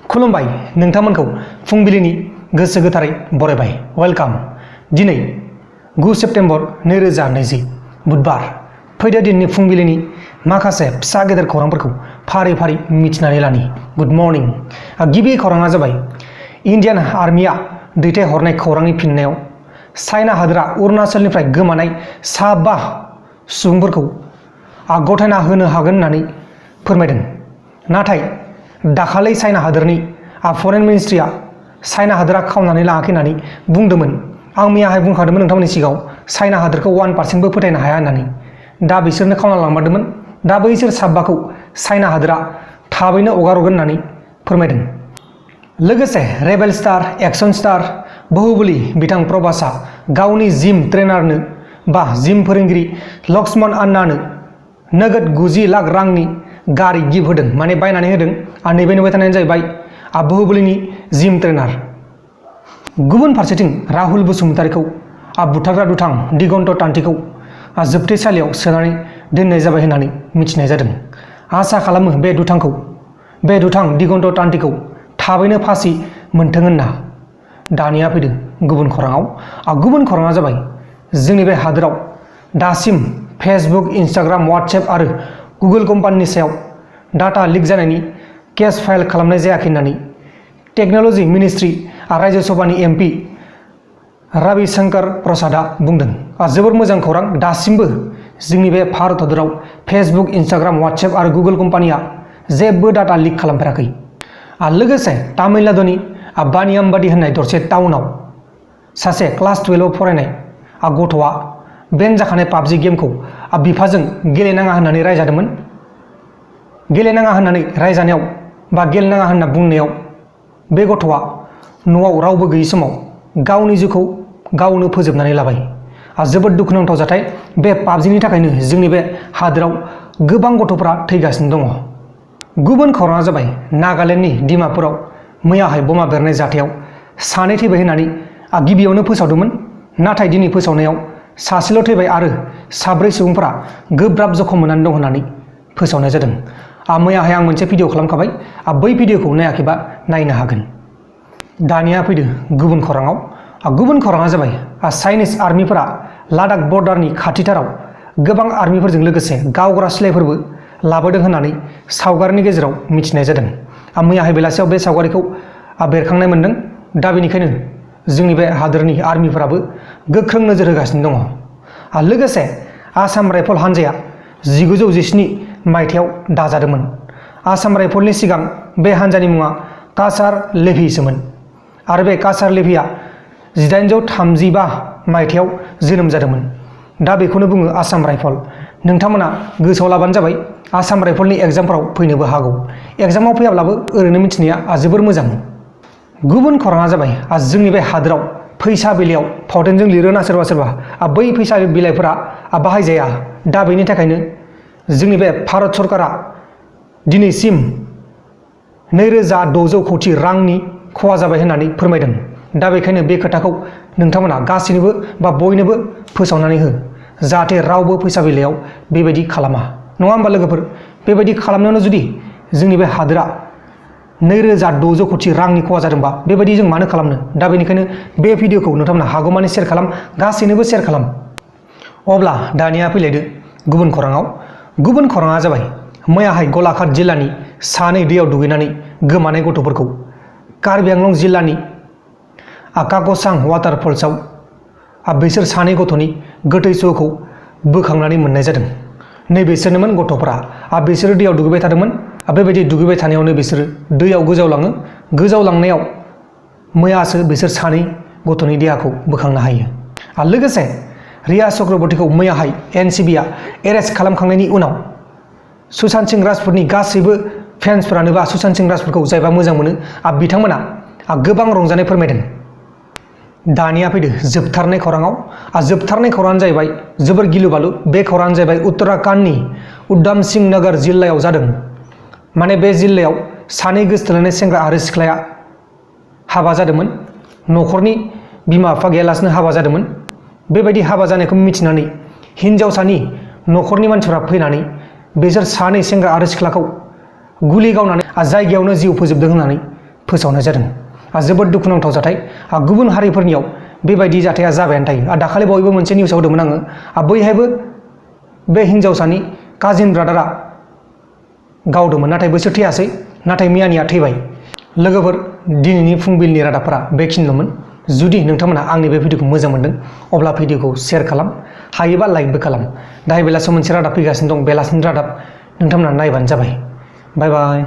खुलुमबाय नोंथांमोनखौ फुंबिलिनि गोसो गोथारै बरायबाय वेलकाम। दिनै 9 सेप्तेम्बर 2020 बुधबार। फैदो दिननि फुंबिलिनि माखासे फिसा गेदेर खौरांफोरखौ फारि फारि मिथिनानै लानि। Good morning. गिबि खौराङा जाबाय इन्डियान आर्मिया दैथायहरनाय खौरांनि फिननायाव चाइना हादोरा अरुणाचलनिफ्राय गोमानाय सा 5 सुबुंफोरखौ गथायना होनो हागोन होननानै फोरमायदों। नाथाय दाखालि चाइना हादोरनि फरेन मिनिस्ट्रिया चाइना हादोरा खावनानै लाङाखै होननानै बुंदोंमोन। आं मैयाहाय बुंखादोंमोन नोंथांमोननि सिगाङाव चाइना हादोरखौ 1% फोथायनो हाया होननानै। दा बिसोरनो खावना लांमारदोंमोन। दा बैसोर साबाखौ चाइना हादोरा थाबैनो हगारहरगोन होननानै फोरमायदों। लोगोसे rebel star action star Baahubali बिथां प्रभासआ गावनि जिम ट्रेनारनो बा जिम फोरोंगिरि लक्ष्मण आन्नानो नगद 90 लाख रांनि गारि गिफ्ट होदों, माने बायनानै होदों। आरो नैबे नुबाय थानायानो जाहैबाय बाहुबलीनि जिम ट्रेनार। गुबुन फारसेथिं राहुल बसुमतारीखौ बुथारग्रा दुथां दिगन्त तान्तिखौ जोबथेसालियाव सोनानै दोननाय जाबाय होननानै मिथिनाय जादों। आसा खालामो बे दुथां दिगन्त तान्तिखौ थाबैनो फासि मोनथों होनना। दानिया फैदों गुबुन खौराङाव। गुबुन खौराङा जाबाय जोंनि बे हादोराव दासिम फेसबुक, इन्स्टाग्राम, वाट्सएप आरो गुगोल कम्पानिनि सायाव डाटा लिक जानायनि केस फाइल खालामनाय जायाखै होननानै टेक्न'लजि मिनिस्ट्रि राज्य सभानि एमपि रवि शंकर प्रसादआ बुंदों। जोबोर मोजां खौरां। दासिमबो जोंनि बे भारत हादराव फेसबुक, इन्स्टाग्राम, वाट्सएप आरो गुगोल कम्पानिया जेबो डाटा लिक खालामफेराखै। लोगोसे तामिलनाडुनि बानियाम्बाडी होननाय दरसे टाउनाव सासे क्लास 12आव फरायनाय गथ'आ बेन जाखानाय पाबजि गेमखौ बिफाजों गेलेनाङा होननानै रायजादोंमोन। गेलेनाङा होननानै रायजानायाव बा गेलेनाङा होनना बुंनायाव बे गथ'आ न'आव रावबो गैयै समाव गावनि जिउखौ गावनो फोजोबनानै लाबाय। जोबोद दुखुनांथाव जाथाय। बे पाबजिनि थाखायनो जोंनि बे हादोराव गोबां गथ'फोरा थैगासिनो दङ। गुबुन खौराङा जाबाय नागालेण्डनि डिमापुराव मैयाहाय बमा बेरनाय जाथायाव सानै थैबाय होननानै गिबियावनो फोसावदोंमोन। नाथाय दिनै फोसावनायाव सासेल' थैबाय आरो 4 सुबुंफोरा गोब्राब जखम मोननानै दं होननानै फोसावनाय जादों। मैयाहाय आं मोनसे भिडिअ खालामखाबाय। बै भिडिअखौ नायाखैबा नायनो हागोन। दानिया फैदो गुबुन खौराङाव। गुबुन खौराङा जाबाय चाइनिज आर्मिफोरा लादाख बर्डारनि खाथिथाराव गोबां आर्मिफोरजों लोगोसे गावग्रा सिलायफोरबो लाबोदों होननानै सावगारिनि गेजेराव मिथिनाय जादों। मैयाहाय बेलासियाव बे सावगारिखौ बेरखांनाय मोन्दों। दा बेनिखायनो जोंनि बे हादोरनि आर्मिफोराबो गोख्रों नोजोर होगासिनो दङ। लोगोसे आसाम राइफल हान्जाया 1917 मायथाइयाव दाजादोंमोन। आसाम राइफलनि सिगां बे हान्जानि मुङा कासार लेभिसोमोन आरो बे कासार लेभिया 1835 मायथाइयाव जोनोम जादोंमोन। दा बेखौनो बुङो आसाम राइफल। नोंथांमोना गोसोआव लाबानो जाबाय। आसाम राइफलनि एग्जामफोराव फैनोबो हागौ। एग्जामाव फैयाब्लाबो ओरैनो मिथिनाया जोबोर मोजां। गुबुन खौराङा जाबाय जोंनि बे हादोराव फैसा बिलाइयाव फावटेनजों लिरोना सोरबा बै फैसा बिलाइफोरा बाहायजाया। दा बेनि थाखायनो जोंनि बे भारत सरकारा दिनैसिम 2600 कोटि रांनि खहा जाबाय होननानै फोरमायदों। दा बेखायनो बे खोथाखौ नोंथांमोना गासैनोबो बा बयनोबो फोसावनानै हो, जाहाथे रावबो फैसा बिलाइयाव बेबायदि खालामा। नङा होमबा लोगोफोर? बेबायदि खालामनायावनो जुदि जोंनि बे हादोरा 2600 कोटि रांनि खहा जादोंबा बेबायदि जों मानो खालामनो? दा बेनिखायनो बे भिडिअखौ नोंथांमोना हागौमानि शेयार खालाम, गासैनोबो शेयार खालाम। अब्ला दानिया फैलायदो गुबुन खौराङाव। गुबुन खौराङा जाबाय मैयाहाय गलाघाट जिल्लानि सानै दैयाव दुगैनानै गोमानाय गथ'फोरखौ कार्बि आंलं जिल्लानि काकसां वाटारफल्सआव बिसोर सानै गथ'नि गोथै सहखौ बोखांनानै मोननाय जादों। नैबेसोरनोमोन गथ'फोरा। बिसोरो दैयाव दुगैबाय थादोंमोन। बेबायदि दुगैबाय थानायावनो बिसोरो दैयाव गोजावलाङो। गोजावलांनायाव मैयासो बिसोर सानै गथ'नि देहाखौ बोखांनो हायो। लोगोसे रिया चक्रवर्तीखौ मैयाहाय एनसिबिआ एरेस्ट खालामखांनायनि उनाव सुशांत सिंह राजपुतनि गासैबो फेन्सफोरानो बा सुशांत सिंह राजपुतखौ जायबा मोजां मोनो बिथांमोना गोबां रंजानाय फोरमायदों। दानिया फैदो जोबथारनाय खौराङाव। जोबथारनाय खौराङानो जाहैबाय जोबोर गिलु बालु। बे खौराङानो जाहैबाय उत्तराखन्डनि उधम सिंह नगर जिल्लायाव जादों। माने बे जिल्लायाव सानै गोसोथोलायनाय सेंग्रा आरो सिख्लाया हाबा जादोंमोन। न'खरनि बिमा बिफा गैयालासिनो हाबा जादोंमोन। बेबायदि हाबा जानायखौ मिथिनानै हिन्जावसानि न'खरनि मानसिफ्रा फैनानै बिसोर सानै सेंग्रा आरो सिख्लाखौ गुलि गावनानै जायगायावनो जिउ फोजोबदों होननानै फोसावनाय जादों। जोबोद दुखुनांथाव जाथाय। गुबुन हारिफोरनियाव बेबायदि जाथाया जाबायानो थायो। दाखालि बावैबो मोनसे निउसाव होदोंमोन आङो, बैहायबो बे हिन्जावसानि काजिन ब्रादारा गावदोंमोन, नाथाय बैसोर थैयासै, नाथाय मियानिया थैबाय। लोगोफोर, दिनैनि फुंबिलिनि रादाबफोरा बेखिनिल'मोन। जुदि नोंथांमोना आंनि बे भिडिअखौ मोजां मोनदों अब्ला भिडिअखौ शेयार खालाम, हायोबा लाइकबो खालाम। दाहाय बेलासियाव मोनसे रादाब फैगासिनो दं, बेलासिनि रादाब, नोंथांमोना नायबानो जाबाय। बाय बाय।